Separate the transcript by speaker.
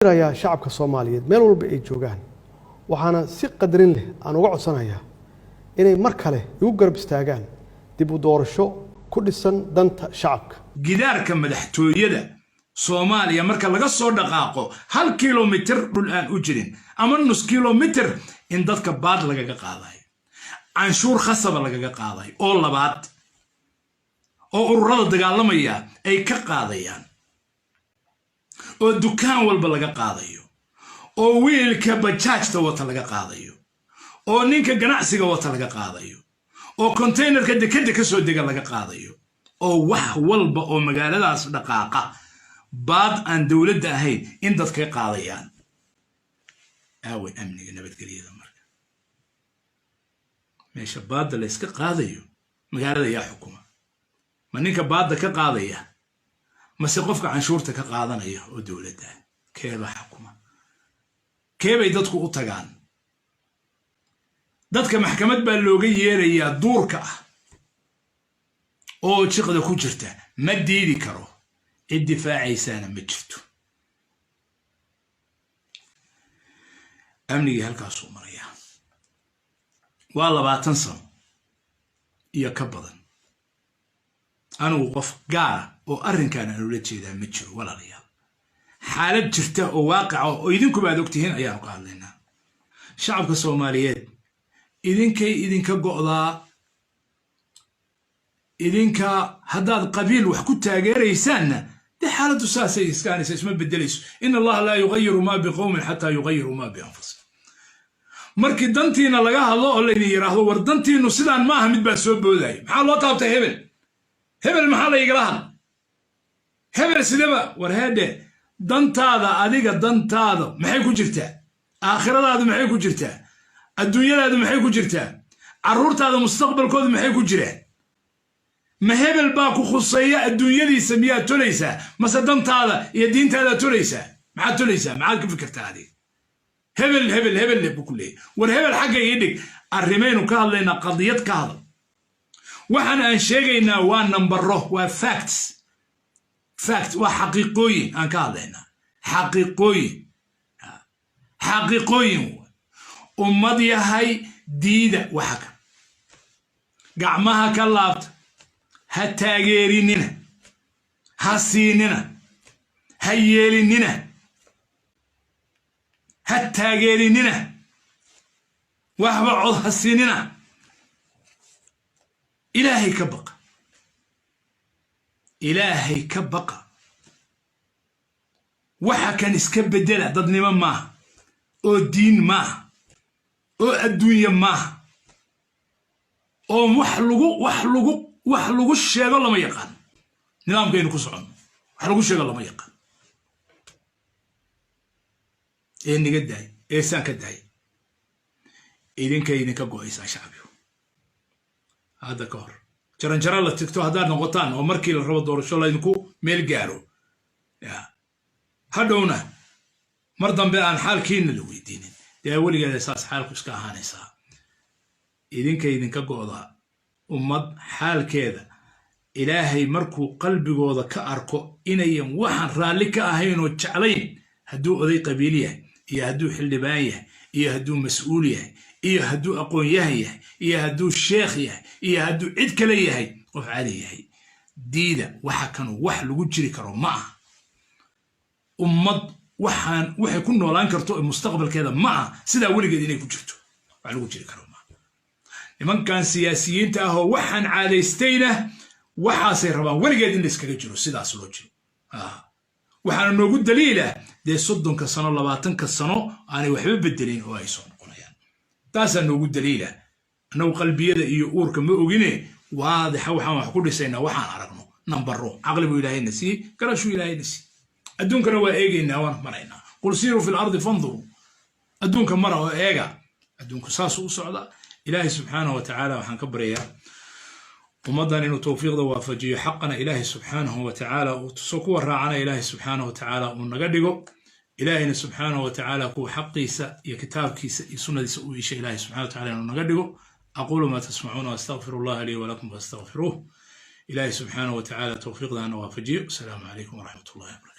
Speaker 1: Dirayaa shacabka Soomaaliyeed meel walba ay joogaan, waxaana si qadarin leh aan uga codsanayaa inay mar kale igu garab istaagaan dib u doorasho ku dhisan danta shacabka.
Speaker 2: Gidaarka madaxtooyada Soomaaliya marka laga soo dhaqaaqo, 1 kilomitir dhul aan u jirin ama nus kilomitir, in dadka baad lagaga qaadayo, canshuur khasaba lagaga qaadayo, oo labaad oo ururada dagaalamaya ay ka qaadayaan, oo dukaan walba laga qaadayo, oo wiilka bajaajta wata laga qaadayo, oo ninka ganacsiga wata laga qaadayo, oo containerka dekadda ka soo dega laga qaadayo, oo wax walba oo magaaladaas dhaqaaqa baad aan dowladda ahayn in dadka qaadayaan. Aaway amniga, nabadgelyada? Marka meesha baadda la yska qaadayo, magaalada yaa xukuma? Ma ninka baadda ka qaadaya mase qofka canshuurta ka qaadanaya oo dowladda? Keebaa xukuma? Keebay dadku u tagaan? Dadka maxkamad baa looga yeerayaa duurka ah oo jiqda ku jirta. Ma diidi karo, cid difaacaysaana ma jirto. Amnigii halkaasuu marayaa. Waa 20 sano iyo ka badan. Anigu qof gaara oo arrinkan aan ula jeedaa ma jiro, walaalayaal. Xaalad jirta oo waaqica oo idinkuba aad ogtihiin ayaanu ka hadlaynaa. Shacabka Soomaaliyeed, idinkay idinka go'daa. Idinka haddaad qabiil wax ku taageeraysaanna, dee xaaladdu saasay iskaanaysa, isma bedelayso. إن الله لا يغير ما بقوم حتى يغيروا ما بأنفسهم. Markii dantiina laga hadlo oo laydin yidhaahdo, "War, dantiinu sidaan maaha," mid baa soo boodaya: "Maxaa loo taabtay hebel? Hebel maxaa la igala hadla? Hebel sideba?" War heedhe, dantaada adiga, dantaada maxay ku jirtaa? Aakhiradaadu maxay ku jirtaa? Adduunyadaadu maxay ku jirtaa? Carruurtaada mustaqbalkoodu maxay ku jiraan? Ma hebel baa ku khuseeya? Adduunyadiisa miyaad tolaysaa mase dantaada iyo diintaadaad tolaysaa? Maxaad tolaysaa? Maxaad ka fikirtaa adiga? Hebel, hebel, hebel buu ku leeyahy. War, hebel xagga ii dhig. Arrimaynu ka hadlaynaa, qadiyad ka hadal. Waxaan aan sheegaynaa waa nambaro, waa facts, fact, waa xaqiiqooyin aan ka hadlaynaa, xaqiiqooyin, xaqiiqooyin. Ummad yahay, diida waxa ka gacmaha ka laabta. Ha taageerinina, ha siinina, ha yeelinina, ha taageerinina, waxba cod ha siinina. Ilaahay ka baqa, Ilaahay ka baqa. Waxa kan iska beddela. Dadnimo maaha, oo diin maaha, oo adduunye maaha, oo wax lagu sheego lama yaqaan. Nidaamkaynu ku soconno wax lagu sheego lama yaqaan. Ee niga daay, ee saan ka daay. Idinkay idinka go'aysaa, shacbigu. Hadda ka hor jaranjaro la tigto haddaad noqotaan, oo markii la rabo doorasho laydinku meel gaaro, ya hadhowna mar dambe aan xaalkiina la weydiinin, dee weligeeda saas xaalku iska ahaanaysaa. Idinka idinka go'daa ummad xaalkeeda. Ilaahay markuu qalbigooda ka arko inayan waxaan raalli ka ahaynoo jeclayn, hadduu oday qabiil yahay iyo hadduu xildhibaan yahay iyo hadduu mas-uul yahay iyo hadduu aqoon-yahan yahay iyo hadduu sheekh yahay iyo hadduu cid kale yahay, qof caadi yahay, diida waxa kanu. Wax lagu jiri karo ma aha. Ummad waxaan waxay ku noolaan karto mustaqbalkeeda ma aha sidaa weligeed inay ku jirto. Wax lagu jiri karo maaha. Nimankan siyaasiyiinta ah oo waxaan caadaystayna waxaasay rabaan weligeed in la iskaga jiro, sidaas loo jiro. Waxaana noogu daliila dee 30-ka sano, 20-ka sano aanay waxba bedelin oo ay soo noqonayaan. Taasaa noogu daliila. Annagu qalbiyada iyo uurka ma ogine. Waadixa waxaan wax ku dhisaynaa waxaan aragno, nambaro. Caqli buu Ilaahayna siiyey, garashuu Ilaahayna siiyey. Adduunkana waa eegaynaa, waan maraynaa. قل سيروا في الأرض فانظروا. Adduunka mara oo eega, adduunku saasuu u socdaa. Ilaahay subxaanahu wa tacaala waxaan ka baryayaa ummaddan inuu towfiiqda waafajiyo, xaqana Ilaahay subxaanahu wa tacaala uu tuso, kuwa raacana Ilaahay subxaanahu wa tacaala uu naga dhigo. Ilaahayna subxaanahu wa tacaala kuwa xaqiisa iyo kitaabkiisa iyo sunnadiisa u iisha Ilaahay subxana wa tacala inuu naga dhigo. أقول ما تسمعون وأستغفر الله لي ولكم فاستغفروه. Ilaahay subxaanahu wa tacaala towfiiqdaana waafajiyo. Asalaamu calaykum waraxmat ullahi wabarakatu.